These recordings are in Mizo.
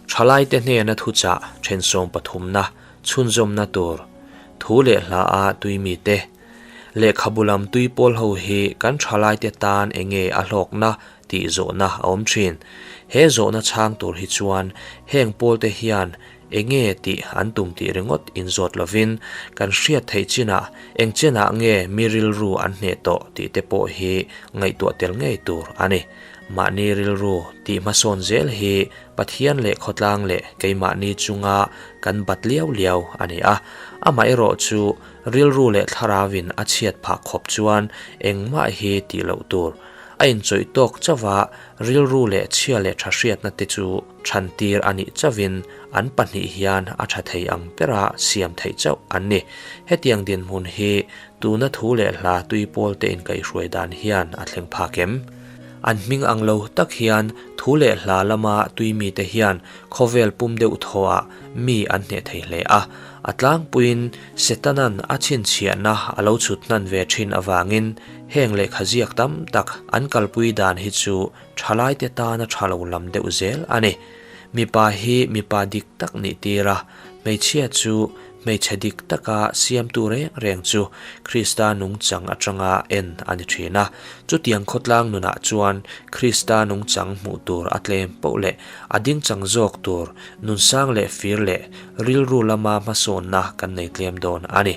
Thalaite hnena thuchah thensawm pathumna chhunzawmna tur thu leh hla a tui mite lehkhabu lam tui pawl ho hi kan thalaite tan enge a hlawkna tih zawhna a awm thin. He zawhna chhang tur hi chuan heng pawlte hian enge tih an tum tih ringawt inzawt lovin kan hriat theih chinah eng chenah nge mi rilru an hneh tawh tih te pawh hi ngaihtuah tel ngei tur a ni. Mahni rilru tih hmasawn zel hi Pathian leh khawtlang leh keimahni chunga kan bat liau liau a ni a, amaherawh chu rilru leh thlarauin a chhiat phah khawp chuan engmah hi tih loh tur. A inchawih tawk chauha rilru leh chhia leh tha hriatna te chu thantir a nih chauhin an pahnih hian a tha thei ang bera siam theih chauh an ni. Hetiang dinhmun hi tuna thu leh hla tui pawl te inkaihhruai dan hian a thleng phak em? An hming ang lo tak hian thu leh hla lama tui mite hian khawvel pum deuh thawhah mi an hneh thei hle a. A tlangpuiin Setanan a chhinchhiahna a lo chhut hnan ve thin avangin heng lehkha ziak tam tak an kalpui dan hi chu thalaite tana tha lo lam deuh zel a ni. Mipa hi mipa dik tak nih tir a, hmeichhia chu Hmeichhe dik taka siamtu reng reng chu Krista nungchang atanga en a ni thin a. Chutiang khawtlang nunah chuan Krista nungchang hmuh tur a tlem poh leh a dingchang zawk tur nunsang leh fir leh rilru lama hmasawnna kan nei tlem dawn a ni.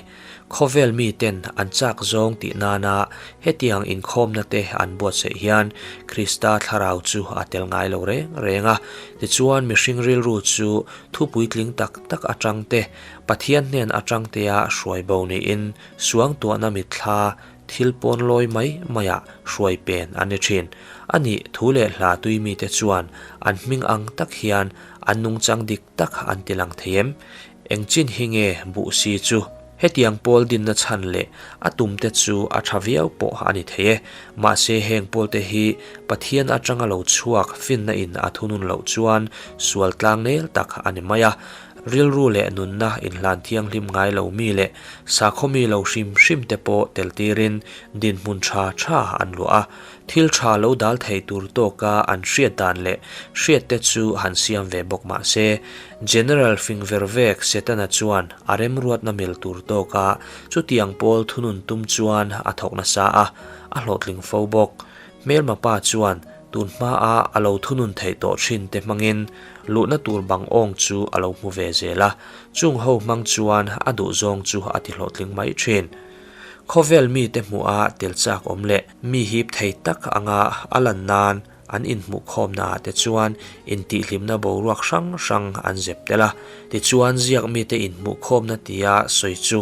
Khawvel miten an chak zawng tih nana hetiang inkhawmna te an buatsaih hian Krista thlarau chu a tel ngai lo reng reng a. Tichuan mihring rilru chu Thu puitling tak tak atang te, Pathian hnen atang tea hruai bo niin suangtuahna mitthla thil pawn lawi mai maiah hruai pen an ni thin. A nih thu leh hla tui mite chuan an hming ang tak hian an nungchang dik tak an ti lang thei em? Eng chin hi nge buh si chu? Hetiang pawl dinna chhan leh a tumte chu a tha viau pawh a ni thei e. Mahse heng pawlte hi Pathian atanga lo chhuak finna in a thunun loh chuan sual tlang nel tak a ni mai a. Rilru leh nunna inhlan thianghlim ngai lo mi leh sakhaw mi lo hrim hrim te pawh tel tirin dinhmun tha tha an luah a. Thil tha lo dal thei tur tawka an hriat dan leh hriat te chu han siam ve bawk mah se, General Fingvervek Setana chuan a remruatna mil tur tawka chutiang pawl thunun tum chuan a thawk nasa a, a hlawhtling fo bawk. Hmelma pa chuan tun hmaa a lo thunun theih tawh thin te hmangin luhna tur bang awng chu a lo hmu ve zel a, chung ho hmang chuan a duhzawng chu a ti hlawhtling mai thin. Khawvel mite hmuha tel chak awm leh mi hip thei tak anga a lan nan an inhmuhkhawmna ah te chuan intihhlimna boruak hrang hrang an zep tel a. Tichuan ziak mite inhmuhkhawmna tia sawi chu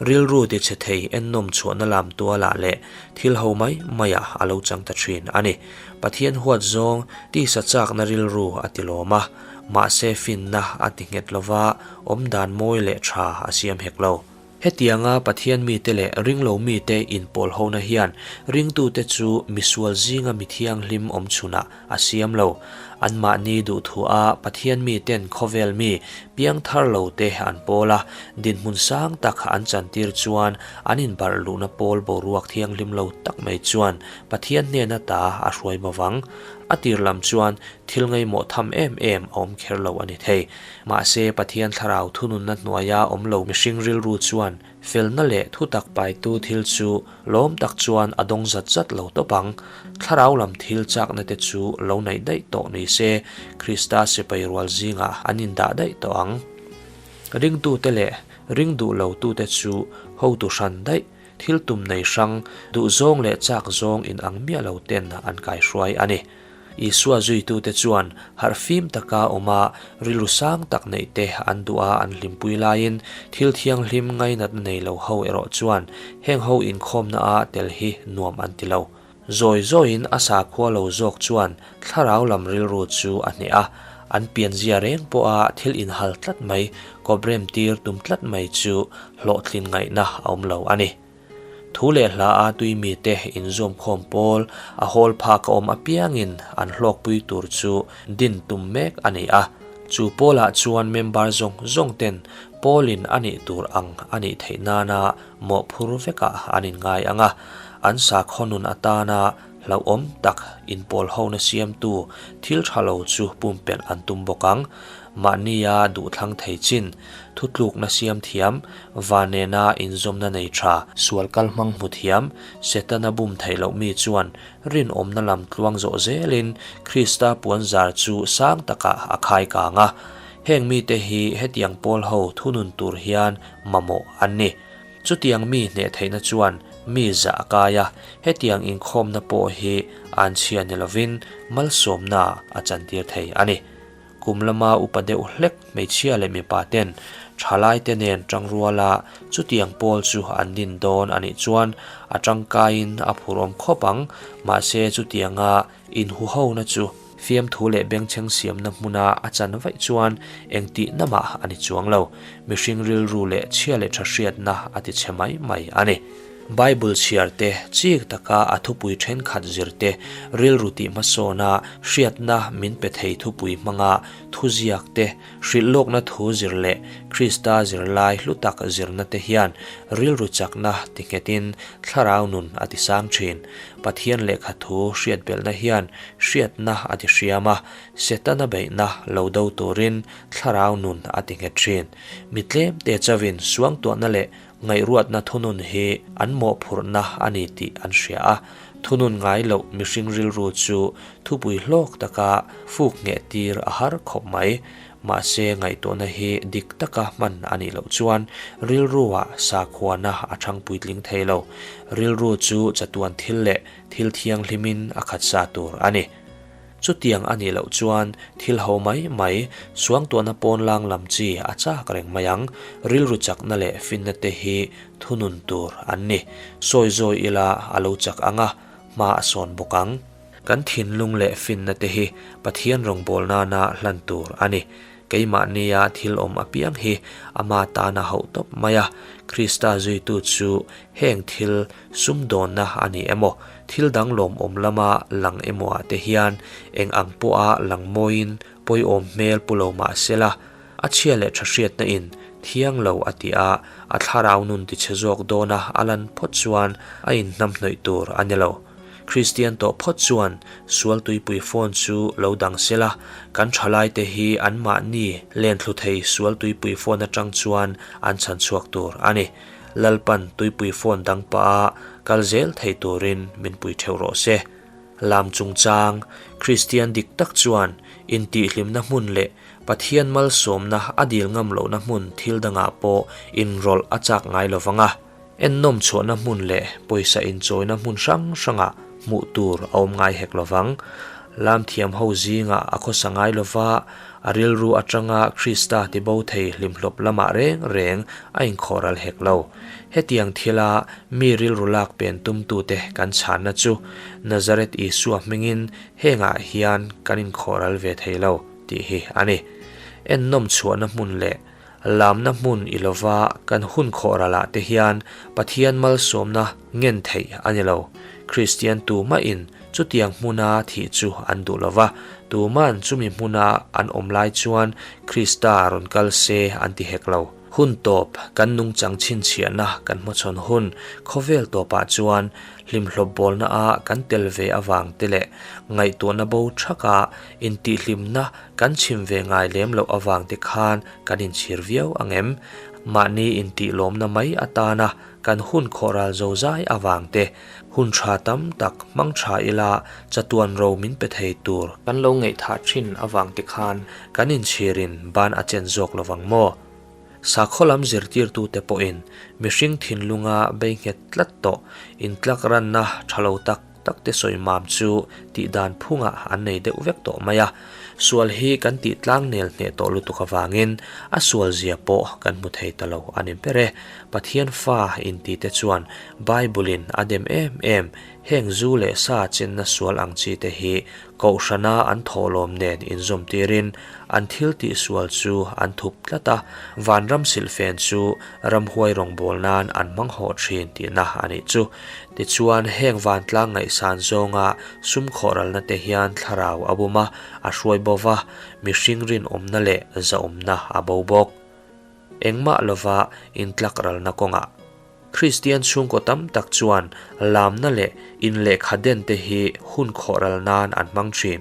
rilru tichhe thei ennawm chhuahna lam tualah leh thil ho mai maiah a lo chang ta thin a ni. Pathian huat zawng tisa chakna rilru a ti lawm a, mahse finna a ti nghet lova awmdan mawi leh tha a siam hek lo. Hetianga Pathian mite leh ringlo mite inpawl hona hian ringtute chu misual zinga mi thianghlim awm chhunah a siam lo. Anmahni duhthua Pathian miten khawvel mi piangthar lote an pawl a, dinhmun sang tak an chantir chuan an inbarh luhna pawl boruak thianghlim lo tak mai chuan Pathian hnena ta a hruai bawvang. A tir lam chuan thil ngaimawh tham em em a awm kher lo a ni thei. Mahse, Pathian thlarau thununna hnuaia awm lo mihring rilru chuan felna leh thutak paitu thil chu lawm tak chuan a dawng zat zat lo tawp ang. Thlarau lam thil chakna te chu lo neih daih tawh ni se, Krista sipai rual zingah an indah daih tawh ang. Ringtute leh ring duh lotute chu hotu hran daih, thil tum nei hrang, duhzawng leh chak zawng inang miah lo ten an kaihruai a ni. Isua zuitute chuan harhfim taka awm a, rilru sang tak neih te an duh a, an hlimpui laiin thil thianghlim ngainatna nei lo ho erawh chuan heng ho inkhawmna a tel hi nuam an ti lo. Zawi zawiin a sakhua lo zawk chuan thlarau lam rilru chu a hneh a, an pianzia reng pawha thil inhal tlat mai, kawprem tir tum tlat mai chu hlawhtlin ngaihna a awm lo a ni. Thu leh hla a tui mite inzawmkhawm pawl a hawl phak a awm apiangin an hlawkpui tur chu din tum mek a ni a. Chu pawlah chuan member zawng zawng ten pawlin a nih tur ang a nih theih nana mawhphur vekah an inngai ang a, an sakhaw nun atana Hlauhawm tak inpawl hona siamtu thil tha lo chu pumpelh an tum bawk ang. Mahnia duhthlang thei chin, thutlukna siam thiam, va nena inzawmna nei tha, sual kal hmang hmu thiam, Setana bum theih loh mi chuan rinawmna lam tluang zawh zelin Krista puanzar chu sang takah a khai kang a. Heng mite hi hetiang pawl ho thunun tur hian mamawh an ni. Chutiang mi hneh theihna chuan mi zah a kai a, hetiang inkhawmna pawh hi anchhia ni lovin malsawmna a chantir thei a ni. Kum lama upa deuh hlek hmeichhia leh mipa ten thalaite nen tangruala chutiang pawl chu an din dawn a nih chuan a tangkaiin a phur awm khawp ang, mahse chutianga inhuhona chu fiamthu leh bengchheng siamna hmuna a chan vaih chuan engtihna mah a ni chuang lo, mihring rilru leh chhia leh tha hriatna a ti chhe mai mai a ni. Bible chhiar te, chik taka a thupui thenkhat zir te, rilru tih hmasawna hriatna min pe thei thupui hmanga thuziak te, hrilhlawkna thu zir leh Krista zirlai hlu tak zirna te hian rilru chakna ti nghetin thlarau nun a ti sang thin. Pathian lehkha thu hriatbelhna hian hriatna a ti hriam a, Setana beihna lo do turin thlarau nun a ti nghet thin. Mi tlem te chauhin suangtuahna leh Ngaihruatna thunun hi an mawhphurhna a ni tih an hria a, thunun ngai loh mihring rilru chu thupui hlawk taka fuk ngheh tir a har khawp mai. Mahse ngaihtuahna hi dik taka hman a nih loh chuan rilruah sakhuana a thang puitling thei lo. Rilru chu chatuan thil leh thil thianghlimin a khat sa tur a ni. Chutiang a nih loh chuan thil ho mai mai, suangtuahna pawn lang lam chi a chak reng mai ang, rilru chakna leh finna te hi thunun tur an ni. Sawi zawi ila a lo chak ang a, hma a sawn bawk ang. Kan thinlung leh finna te hi Pathian rawngbâwl nana hlan tur a ni. Keimahnia thil awm apiang hi ama tana hauh tawp mai a, Krista zuitu chu heng thil sumdawnna a ni emaw, thil dang lawmawm lama lang emaw ah te hian eng ang pawha lang mawiin pawiawm hmel pu lo mah sela, a chhia leh tha hriatna in thiang lo a ti a, a thlarau nun tichhe zawk dawna a lan phawt chuan a inhnamhnawih tur a ni lo. Kristian tawh phawt chuan sual tuipui phone chu lo dang sela, kan thalaite hi anmahni len thlu thei sual tuipui phone atang chuan an chhan chhuak tur a ni. Lalpan tuipui phone dang pah a kal zel thei turin min pui theuh rawh se. Lam chungchang, Kristian dik tak chuan intihhlimna hmun leh Pathian malsawmna a dil ngam lohna hmun thil dangah pawh inrawlh a chak ngai lo vang a. Ennawm chhuahna hmun leh pawisa inchawina hmun hrang hrangah hmuh tur a awm ngai hek lovang. Lam thiam ho zingah a khawsa ngai lova, a rilru atanga Krista tibo thei hlimhlawp lamah reng reng a inkhawhral hek lo. Hetiang thila mi rilru lak pen tumtute kan chhanna chu Nazareth Isua hmingin hengah hian kan inkhawhral ve thei lo tih hi a ni. Ennawm chhuahna hmun leh Lamna hmun i lova kan hun khawhralah te hian Pathian malsawmna ngen theih a ni lo. Kristian tumahin chutiang hmuna thih chu an duh lova, tuman chumi hmuna an awm lai chuan Krista rawn kal se an ti hek lo. Hun tawp, kan nungchang chhinchhiahna kan hmachhawn hun khawvel tawpah chuan hlimhlawp bawlna a kan tel ve avang te leh ngaihtuahna bo thaka intihhlimna Kan chhim ve ngai lem loh avang te khan kan inchhir viau ang em? Mahni intihlawmna mai atana kan hun khawhral zozai avang te, hun tha tam tak hmang tha ila chatuan ro min pe thei tur kan lo ngaihthah thin avang te khan kan inchhirin ban a chen zawk lovang maw? Sakhaw lam zirtirtute pawhin mihring thinlunga bei nghet tlat tawh intlakranna tha lo tak tak te sawi mam chu tih dan phungah an nei deuh vek tawh mai a, sual hi kan tih tlang nel hneh tawh lutuk avangin a sual zia pawh kan hmu thei ta lo a ni ber e. Pathian fa inti te chuan Bible in a dem em em heng zu leh sa chenna sual ang chi te hi Kohhrana an thawhlawm nen inzawm tirin an thil tih sual chu an thup tlat a, vanram silhfen chu ramhuai rawngbâwl nan an hmang hawh ṭhin tihna a nih chu. Tichuan, heng vantlang ngaihsan zawnga sum khawhralna te hian thlarau a bum a, a hruai bo va, mihring rinawmna leh zahawmna a bo bawk. Engmah lova intlak ralna kawngah. Kristian chhungkaw tam tak chuan lamna leh In lehkha den te hi hun khawhral nan an hmang thin.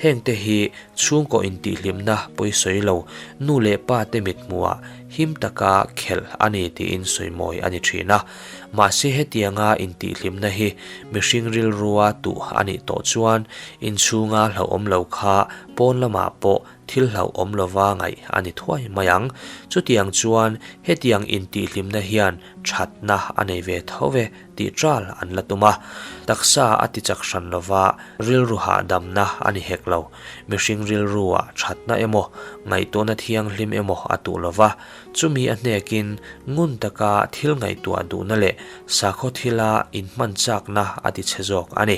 Heng te hi chhungkaw intihhlimna pawisawi lo nu leh pa te mithmuhah him taka khelh a ni tiin sawimawi a ni thin a. Mahse hetianga intihhlimna hi mihring rilrua tuh a nih tawh chuan inchhunga hlauhawm lo kha pawn lamah pawh thil hlauhawm lova ngaih a ni thuai mai ang. Chutiang chuan hetiang intihhlimna hian thatna a nei ve tho ve tih ṭal an la tum a. Taksa a ti chak hran lova rilru hahdamna a ni hek lo. Mihring rilrua thatna emaw, ngaihtuahna thianghlim emaw a tuh lova, chumi a hnekin ngun taka thil ngaihtuah duhna leh sakhaw thila inhman chakna a ti chhe zawk a ni.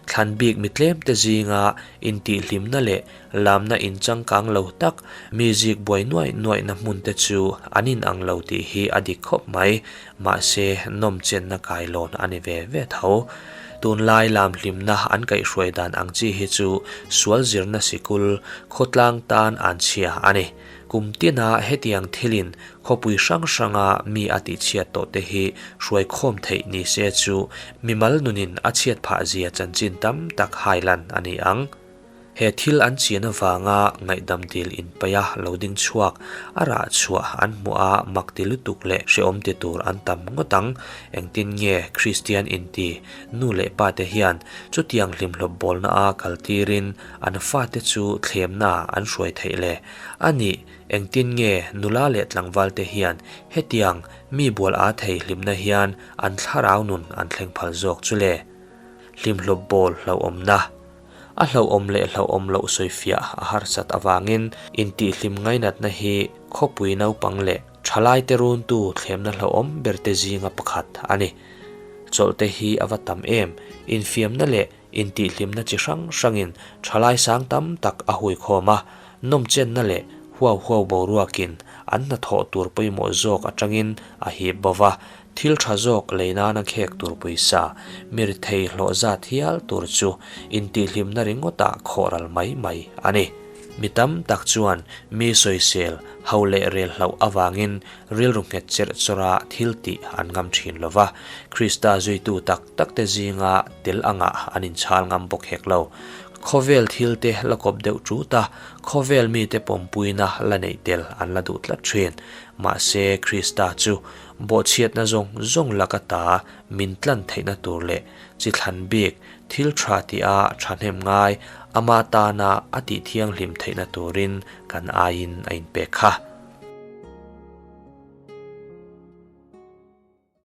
Thlan bik mi tlemte zinga intihhlimna leh Lamna in changkang lo tak, mi zik buai nuaih nuaihna hmun te chu an in ang lo tih hi a dik khawp mai. Mahse, nawm chenna kailawn a ni ve ve tho. Tunlai lam hlimna an kaihhruai dan ang chi hi chu sual zirna sikul, khawtlang tan an chhia a ni. Kum tina hetiang thilin khawpui hrang hranga mi a tihchhiat tawh te hi hruaikhawm theih ni se chu mimal nunin a chhiat phah zia chanchin tam tak hailan a ni ang. He thil an chian avanga ngaihdam dil inpaih a lo ding chhuak, a rah chhuah an hmuh a mak ti lutuk leh hrehawm ti tur an tam ngawt ang. Engtin nge Kristian inti nu leh pa te hian chutiang hlimhlawp bawlna a kal tirin an fate chu thlemna an hruai theih le? A nih, engtin nge nula leh tlangval te hian hetiang mi bual a thei hlimna hian an thlarau nun an thleng phal zawk chu le? Hlimhlawp bawl hlauhawmna. A hlauhawm leh hlauhawm loh sawifiah a harsat avangin intihhlim ngainatna hi khawpui naupang leh thalaite runtu thlemna hlauhawm berte zinga pakhat a ni. Chawlhte hi a va tam em, infiamna leh intihhlimna chi hrang hrangin thalai sang tam tak a huikhawm a, nawmchenna leh huau huau boruakin an hnathawh tur pawimawh zawk atangin a hip bo va, Thil tha zawk lei nana khek tur pawisa, mirthei hlawh zat hial tur chu intihhlimna ringawtah khawhral mai mai a ni. Mi tam tak chuan mi sawisel, ho leh rel hlauh avangin rilru nghet cherh chawrha thil tih an ngam thin lo va, Krista zuitu tak takte zinga tel angah an inchhal ngam bawk hek lo. Khawvel thilte la kawp deuh tut a, khawvel mite pawmpuina la neih tel an la duh tlat thin. Mahse, Krista chu Bawhchhiatna zawng zawng laka ta min tlan theihna tur leh chi thlan bik thil tha tia thahnem ngai ama tana a tih thianghlim theihna turin kan aiin a inpek kha.